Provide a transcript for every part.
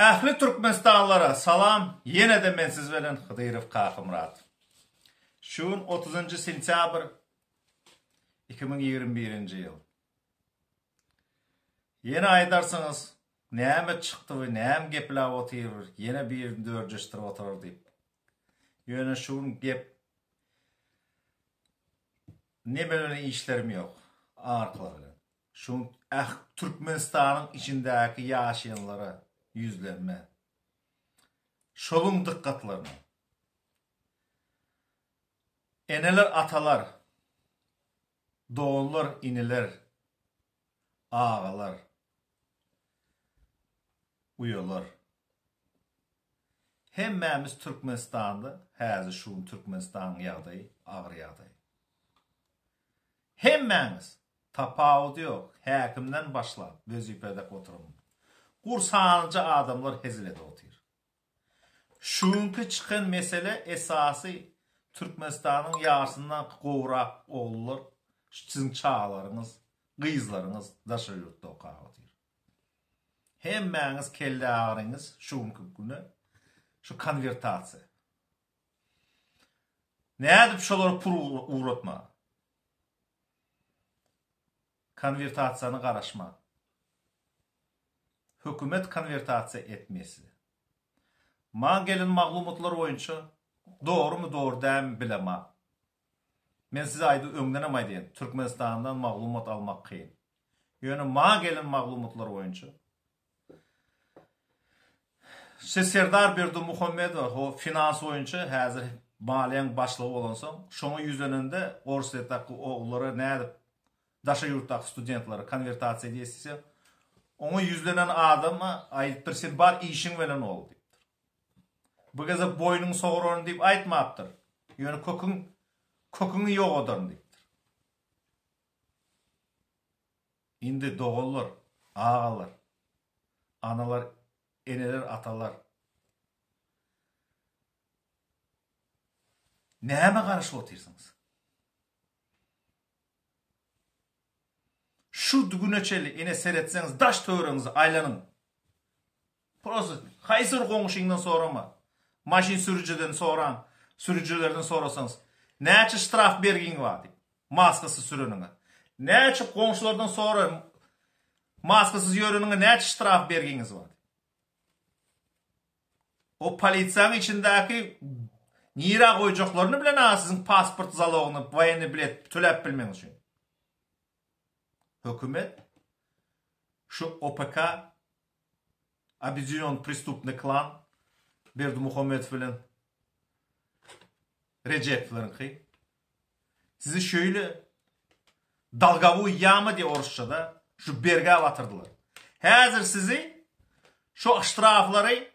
Ähli Türkmenistanlylara salam ýenede men siz bilen Hydyrow Kakymyrat. Şu gün otuzynjy sentýabr 2021-nji ýyl. Ýene aýdarsyňyz näme çykdy bu näme gepläp otyr ýene birini dörjeşdirip otyrar diýip. Ýöne şu gün gep neme bilen işlerim ýok arkalar bilen. Şu äh Türkmenistanyň içindäki ýaşaýanlara ýüzlenme. Şoluň dykgatlaryna. Eneler, atalar, doganlar, iniler, agalar, uýalar. Hemmämiz Türkmenistanda häzir şu gün Türkmenistanyň ýagdaýy agyr ýagdaý. Hemmäňiz, tapawudy ýok, häkimden başlap wezipedeki oturan gur sanlyja adamlar hezil edip otyr. Şu günki çykan mesele esasy Türkmenistanyň ýarsyndan gowrak ogullar, siziň çagalaryňyz, gyzlaryňyz daşary ýurtda okap otyr. Hemmäňiz kelle agyryňyz şu günki güne şu konwertasiýa. Nädip şolara pul ugratma? Konwertasiýany garaşma. Hökümet konwertasiýa etmesi. Maňa gelen maglumatlar boýunça dogrymy dogry dälmi bilemok. Men size aýdy öňdenem aýdýan Türkmenistandan maglumat almak kyn. Ýöne maňa gelen maglumatlar boýunça Şe Serdar Berdimuhamedow ho finans boýunça häzir maliýaň başlygy bolansoň, şoňa ýüzlenende Orsýetdäki ogullara nädip daşary ýurtdaky studentlere konwertasiýa edýäs diýse, oňa ýüzlenen adama aýdypdyr sen bar işiň bilen ol diýipdir. Bu gezek boýnuňy soguraryn diýip aýtmapdyr. Ýöne köküň köküňi ýogadaryn diýipdir. Indi doganlar, agalar, analar, eneler, atalar. Nämä garaşyp otyrsyňyz? Şu güne çenli ine seretseňiz daş töweregiňize aýlanyň. Prosta haýsy bir goňşyňdan sorama. Maşyn sürüjiden soraň, sürüjilerden sorasaňyz, näçe ştraf bergiň bar diýip, maskasyz süreniňe. Näçe goňşulardan sora, maskasyz ýöreniňe näçe ştraf bergiňiz bar diýip. O polisiýanyň içindäki nirä goýjaklaryny bilen a siziň pasport zalogyny, woýennyý bilet töläp bilmegiňiz üçin. Hökümet şu OPK Obedinýon prestupnyý klan Berdimuhamedow bilen Rejepowlaryňky sizi şeýle dolgowoý ýama diýip orusçada şu bergä batyrdylar. Häzir sizi şu ştraflary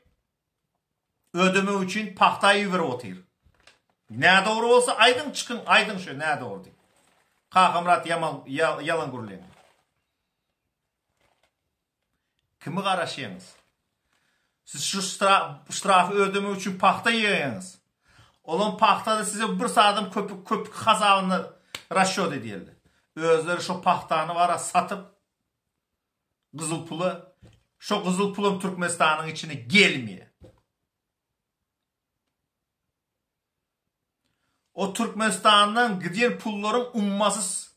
ödemek üçin pagta iberip otyr. Nädogry bolsa aýdyň çykyň aýdyň şu nädogry diýip. Kakamyrat ýaman ýalan gürleýär. Kimi garaşýaňyz? Siz şu ştrafy ödemek üçin pagta ýygýaňyz. Olam pagtada size bir sadam köpük köpük hasabynda rasçot edýärler. Özleri şo pagtany bara satyp gyzyl pula, şo gyzyl pulam Türkmenistanyň içine gelmeýär. O Türkmenistandan gidýän pullaryň ummasyz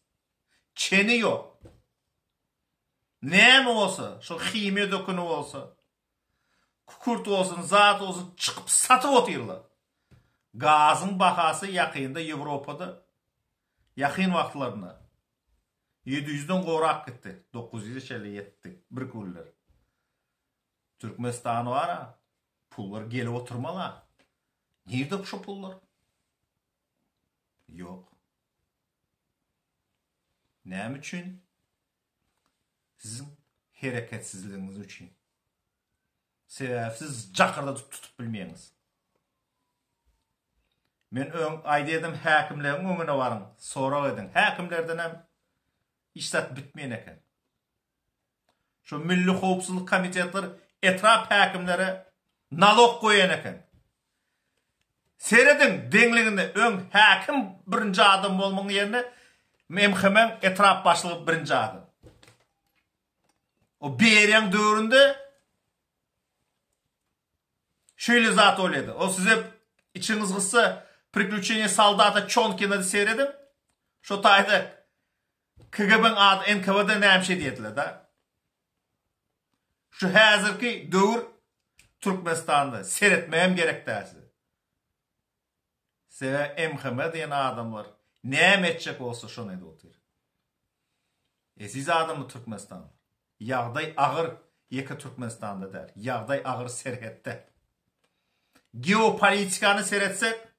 çeni ýok. Näme bolsa, şo himiýa döküni bolsa, kükürt bolsun, zat bolsun çykyp satyp otyrlar. Gazyň bahasy ýakynda Ýewropada ýakyn wagtlarynda 700-den gowrak gitdi, 900-e çenli ýetdi bir günler. Türkmenistan bar-a, pullar gelip oturmaly-a. Nirde şu pullar? Ýok. Näme üçin? Siziň hereketsizligiňiz üçin. Sebäbi siz jakyrdadyp tutup bilmeýäňiz. Men öň aýdýardym häkimleriň öňüne baryň, sorag ediň. Häkimlerden hem hiç zat bitmeýän eken. Şu Milli howpsuzlyk komitetler etrap häkimlere nalog goýan eken. Serediň deňliginde öň häkim birinji adam bolmagyň ýerine MHM-iň etrap başlygy birinji adam. O Beriýaň döwründe. Şeýle zat bolýady. O size içiňiz gyssa Priklýuçeniýe soldata Çonkina serediň. Şo taýda KGB-iň ady NKWD näme şey diýediler-de. Şu häzirki döwür Türkmenistanda seretmegem gerek däl size. Sebäbi MHM diýen adamlar näme etjek bolsa şony edip otyr. Eziz adamlar Türkmenistan. Ýagdaý agyr ýeke Türkmenistanda däl. Ýagdaý agyr serhetde. Geopolitikany seretsek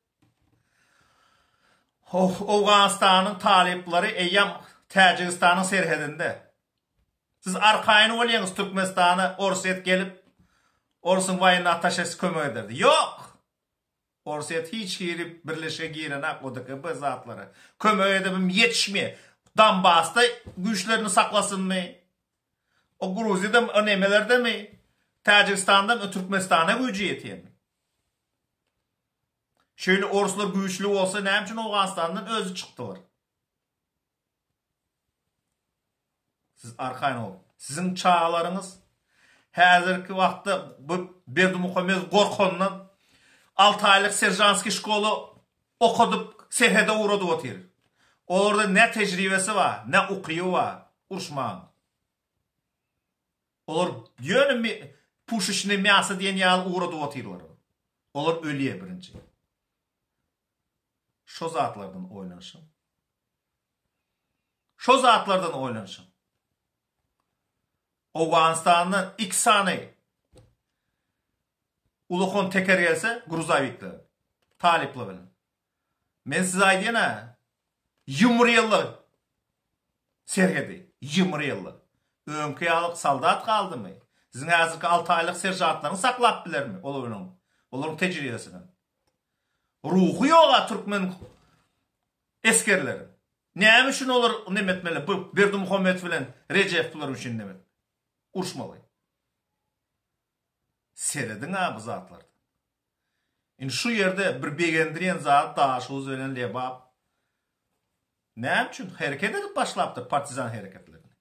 Owganystanyň talyplary eýýäm Täjigistanyň serhedinde. Siz arkaýyn bolýaňyz Türkmenistana Orsýet gelip Orsuň woýennyý attaşesi kömek ederdi. Ýok! Orsýet hiç hili birleşige girenak ODKB zatlara. Kömek edibem ýetişmeýär. Donbasda güýçlerini saklasynmy? O Gruziýada o nemelerdemi? Täjigistanda mı Türkmenistana güýji ýetýärmi? Şeýle orslar güýçli bolsa näme üçin Owganystandan özi çykdylar? Siz arkaýyn boluň. Siziň çagalaryňyz häzirki wagtda bu Berdimuhamedow gorkandan 6 aýlyk seržantskiý şkola okadyp serhede ugradyp otyr. Olarda ne tejribesi bar, ne ukyby bar uruşmagyň. Olar ýöne puşeçnyý mýaso diýen ýaly ugradyp otyrlar. Olar ölýär birinji. Şo zatlardan oýlanyşyň. Şo zatlardan oýlanyşyň. Owganystandan iki sany ulakon teker gelse, gruzavikler, talyplar bilen. Men size aýdýan-a, ýumurýaly serhedi, ýumurýaly. Öňki ýaly soldat galdymy? Siziň häzirki alty aýlyk seržantlaryňyz saklap bilermi olaryň, olaryň tejribesini? Ruhy ýoga türkmen esgerleriň. Näme üçin olar neme etmeli bu Berdimuhamedow bilen Rejep bular üçin neme uruşmaly. Serediň-a bu zatlarda. Indi şu ýerde bir begendirýän zat Daşoguz bilen Lebap näme üçin hereket edip başlapdyr partizan hereketlerini.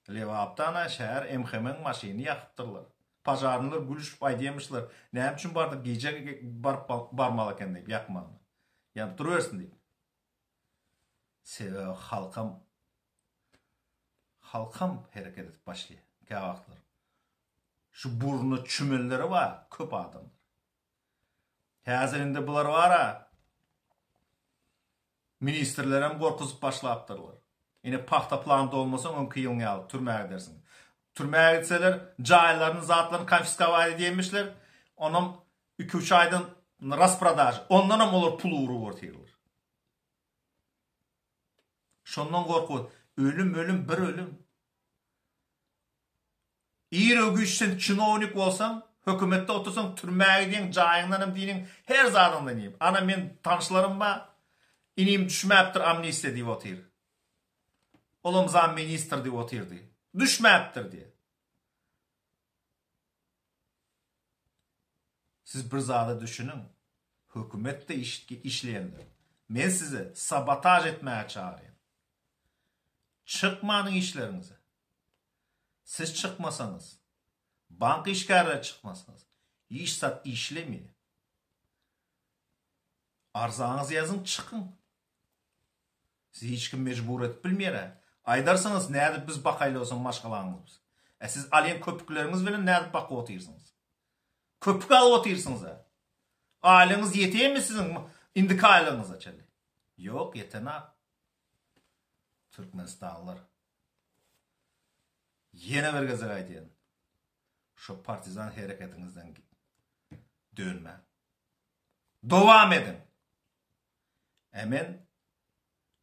Lebapda ana şäher MHM-iň maşynyny ýakypdyrlar. Požarnylar gülüşip aýdýamyşlar, näme üçin bardyk gije baryp barmaly eken diýip ýakmagyna. Ýanyp durubersin diýip. Sebäbi halkam halkam hereket edip başlaýar käwagtlar. Şu burny çümenleri bar köp adamlar. Häzir indi bular bar-a Ministrlerem gorkuzyp başlapdyrlar. Ine pagta plany dolmasaň öňki ýylyň ýaly türmä gidersiň. Türmä gitseler jaýlaryny zatlaryny konfiskować edýänmişler. Onam iki-üç aýdan rasprodaž. Ondanam olar pul urup otyrlar. Şondan gorkup ölüm ölüm bir ölüm. Ir-u-güýç sen çinownik bolsaň, hökümetde otursaň türmä gidýäň, jaýyňdanam diniň, her zadyňdan diýip. Ana men tanyşlarym bar, inim düşmäpdir amnistiýa diýip otyr. Olam zam ministr diýip otyrdy. Düşmäpdir diýip. Siz bir zada düşüniň, hökümetde işleýänler, men sizi sabotaž etmäge çagyrýan. Çykmanyň işleriňize. Siz çykmasaňyz, bank işgärleri çykmasaňyz, hiç zat işlemeýär. Arzaňyzy ýazyň, çykyň. Sizi hiç kim mejbur edip bilmeýär-ä. Aýdarsyňyz, nädip biz bakaýly bolsaň maşgalaňyz biz. Ä siz alýan köpükleriňiz bilen nädip bakyp otyrsyňyz? Köpük alyp otyrsyňyz-a. Aýlygyňyz ýeteými siziň indiki aýlygyňyza çenli? Ýok, ýetenak. Türkmenistanlylar. Ýene bir gezek aýdýan. Şo partizan hereketiňizden dönmäň. Dowam ediň. E men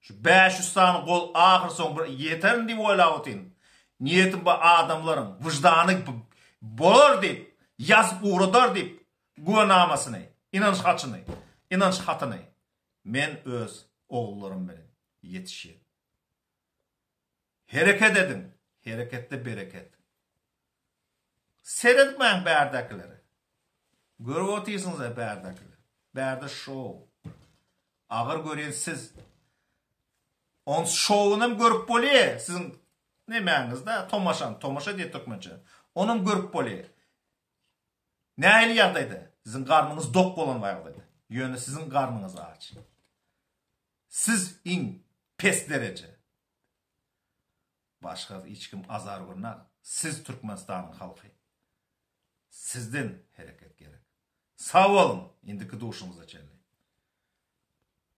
şu 500 sany gol ahyr soň bir ýeterin diýip oýlap otyryn. Niýetim bu adamlaryň wyždany bolar diýip, ýazyp ugradar diýip güwänamasyny, ynanç haçyny, ynanç hatyny men öz ogullarym bilen ýetişýän. Hereket ediň, hereketde bereket. Seretmäň bärdäkilere. Görüp otyrsyňyz-a bärdäkileri. Bärde şou. Agyr görýän siz. Onuň şowunam görüp bolýar siziň nemäňizde, tomaşaň, tomaşa diýýär türkmençe. Onam görüp bolýar. Nähili ýagdaýda? Siziň garnyňyz dok bolan ýagdaýda. Ýöne siziň garnyňyz aç. Siz iň pes dereje. Başga hiç kim azar görmez. Siz Türkmenistanyň halky. Sizden hereket gerek. Sag boluň, indiki duşumyza çenli.